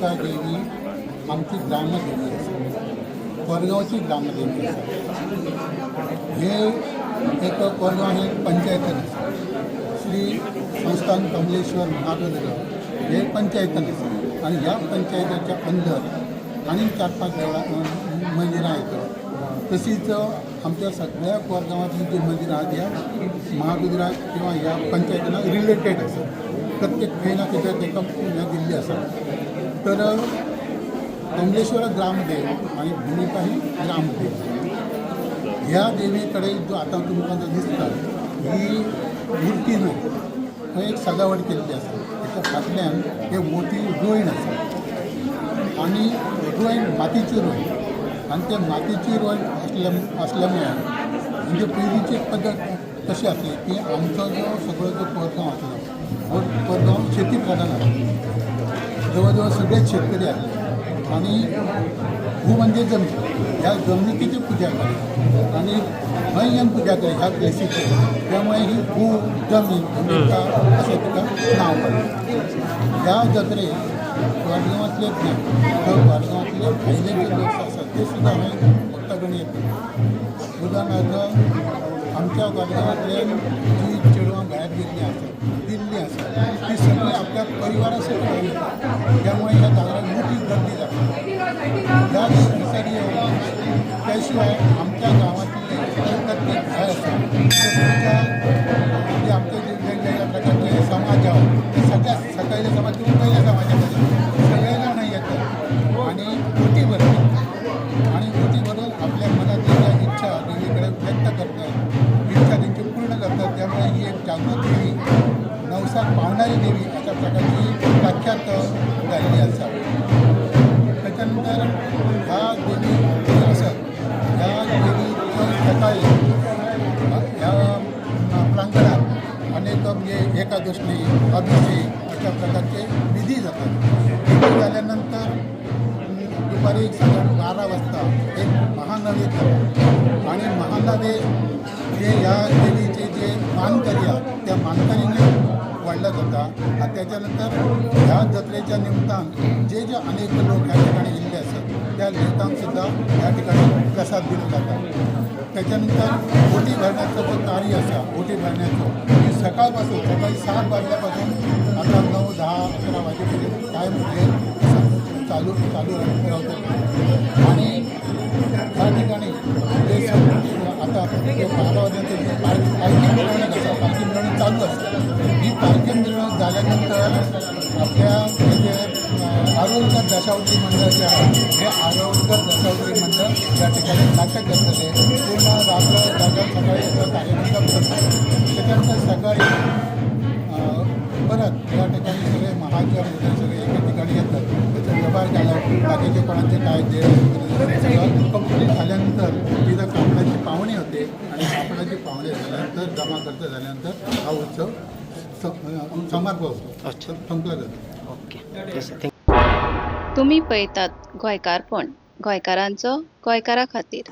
भूमिका देवी आमची ग्रामदेवी आसा, कोरगांवची ग्रामदेवी आसा. हे एक कोरगांव हे पंचायतन आसा. श्री संस्थान कमलेश्वर महारुद्र हे पंचायतन आसा आनी ह्या पंचायतीच्या अंदर आनी चार पांच देवळां, मंदिरां येतात. तशीच आमच्या सगळ्या कोरगांवांतली जी मंदिरां आहात, ह्या महारुद्राक किंवा ह्या पंचायतीनाक रिलेटेड आसा. प्रत्येक खंय ना खंय ताका हें दिल्ली आसा. तर कमलेश्वर ग्रामदेव आणि भूमिका ही ग्रामदेव. ह्या देवीकडे जो आतां तुमकां जो दिसता, ही मूर्ती न्हय, थंय एक सजावट केल्ली आसा. तेच्या फाटल्यान हे मोठी रोयण आसा आनी रोयण मातीची रोयण आनी ते मातीची रोयण असल्यामुळे म्हणजे पयलींची पद्दत कशी आसली की आमचो जो सगळो जो कोरगांव आसलो, हो कोरगांव शेती प्रधान आसलो. जवळ जवळ सगळेच शेतकरी आसले आणि भू म्हणजे जमीन. ह्या जमिनीची ती पूजा करी आणि थंय येवन पुजा करी ह्या प्लेसीची. त्यामुळे ही भू जमीन, भूमिका अशें तिका नांव पडलें. ह्या जात्रेक कोरगांवांतलेच न्हय तर कोरगांवांतले भायले जे लोक आसात, ते सुद्दां हांगा भक्तगण येतात. उदाहरणार्थ, आमच्या कोरगांवांतले जी चेडवां भायर गेल्लीं आसात, दिल्ली आसा, ती सगळीं आपल्या परिवारा सकट येतात. त्यामुळे ह्या जागराक मोठी गर्दी जाता ह्या दिसांनी येवन. त्या शिवाय आमच्या गांवांतले जे प्रत्येक घर आसा, ते पुजा म्हणजे आमचे जे वेगवेगळ्या प्रकारचे समाज आहात, ते सगळ्या सकयले समाज किंवा वयल्या समाजा मध्ये सगळे जण येतात आणि ओटी भरतात आणि ओटी भरून आपल्या मनातल्या ज्या इच्छा देवीकडे व्यक्त करतात, इच्छा त्यांची पूर्ण करतात. त्यामुळे ही एक जागृत देवी, नवसाक पावणारी देवी अशा प्रकारची प्रख्यात जाल्ली आसा. त्याच्यानंतर ह्या देवी जे आसत, ह्या देवीचं सकाळी ह्या प्रांगणात अनेक म्हणजे एकादशनी, अभिषेक अशा प्रकारचे विधी जातात. विधी झाल्यानंतर दुपारी साधारण 12 वाजता एक महानैवेद्य जाता आणि महानैवेद्य जे ह्या देवीचे जे मानकरी आहात, त्या मानकरीने वाढला जाता. आणि त्याच्यानंतर ह्या जत्रेच्या निमतान जे जे अनेक लोक ह्या ठिकाणी येयल्ले आसत, त्या लोकांक सुद्दां ह्या ठिकाणी प्रसाद दिलो जाता. त्याच्यानंतर ओटी भरण्याचं जो कार्य आसा, ओटी भरण्याचो, ही सकाळपासून, सकाळी 7 वाजल्यापासून आता 9, 10, 11 वाजेपर्यंत काय म्हणजे चालू चालू राहतं. आणि ह्या ठिकाणी जे आता जे 12 वाजल्यानंतर जे पालखी मिरवणूक आसा, पालखी मिरवणूक चालू असते. ही पालखी मिरवणूक झाल्यानंतर आपल्या हे जे आरोलकर दशावतारी मंडळ जे आहे, हे आरोलकर दशावतारी मंडळ या ठिकाणी नाटक करतले. पूर्ण रात्र जागरण, सकाळी याचा कार्यक्रम करतात. त्याच्यानंतर सकाळी परत या ठिकाणी सगळे महाजन वगैरे सगळे एका ठिकाणी येतात. त्याचा व्यवहार झाला, बाकीचे कोणाचे काय जे वगैरे सगळं कंप्लीट झाल्यानंतर तिथं कापडाची पावणी होते आणि कापडाची पावणी झाल्यानंतर, जमा खर्च झाल्यानंतर हा उत्सव समारंभ होतो, संपला जातो. ओके, thank तुम्ही पळयतात गोंयकारपण, गोंयकारांचो गोंयकारा खातीर.